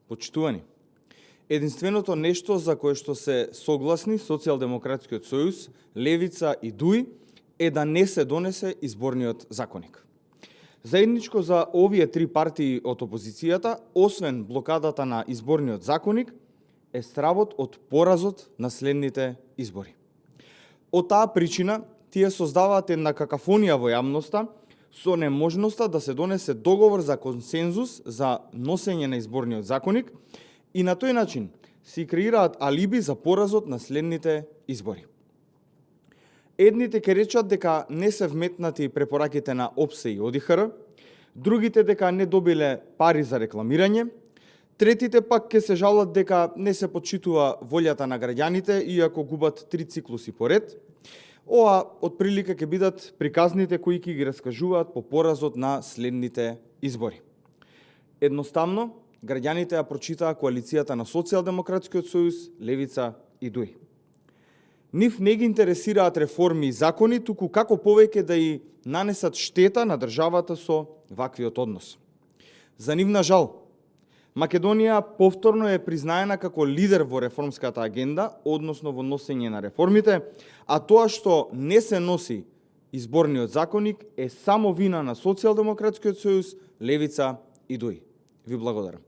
Почитувани, единственото нешто за кое што се согласни Социјалдемократскиот сојуз, Левица и ДУИ е да не се донесе изборниот законик. Заедничко за овие три партии од опозицијата, освен блокадата на изборниот законик, е стравот од поразот на следните избори. Од таа причина, тие создаваат една какафонија во јавноста со неможноста да се донесе договор за консензус за носење на изборниот законик и на тој начин си креираат алиби за поразот на следните избори. Едните ќе речат дека не се вметнати препораките на ОПСЕ и ОДИХР, другите дека не добиле пари за рекламирање, третите пак ќе се жалат дека не се почитува волјата на граѓаните иако губат 3 циклуси поред. Ова отприлика ќе бидат приказните кои ќе ги раскажуваат по поразот на следните избори. Едноставно, граѓаните ја прочитаа коалицијата на Социјалдемократскиот сојуз, Левица и ДУИ. Нив не ги интересираат реформи и закони, туку како повеќе да и нанесат штета на државата со ваквиот однос. За нивна жал, Македонија повторно е признаена како лидер во реформската агенда, односно во носење на реформите, а тоа што не се носи изборниот законик е само вина на Социјалдемократскиот сојуз, Левица и ДУИ. Ви благодарам.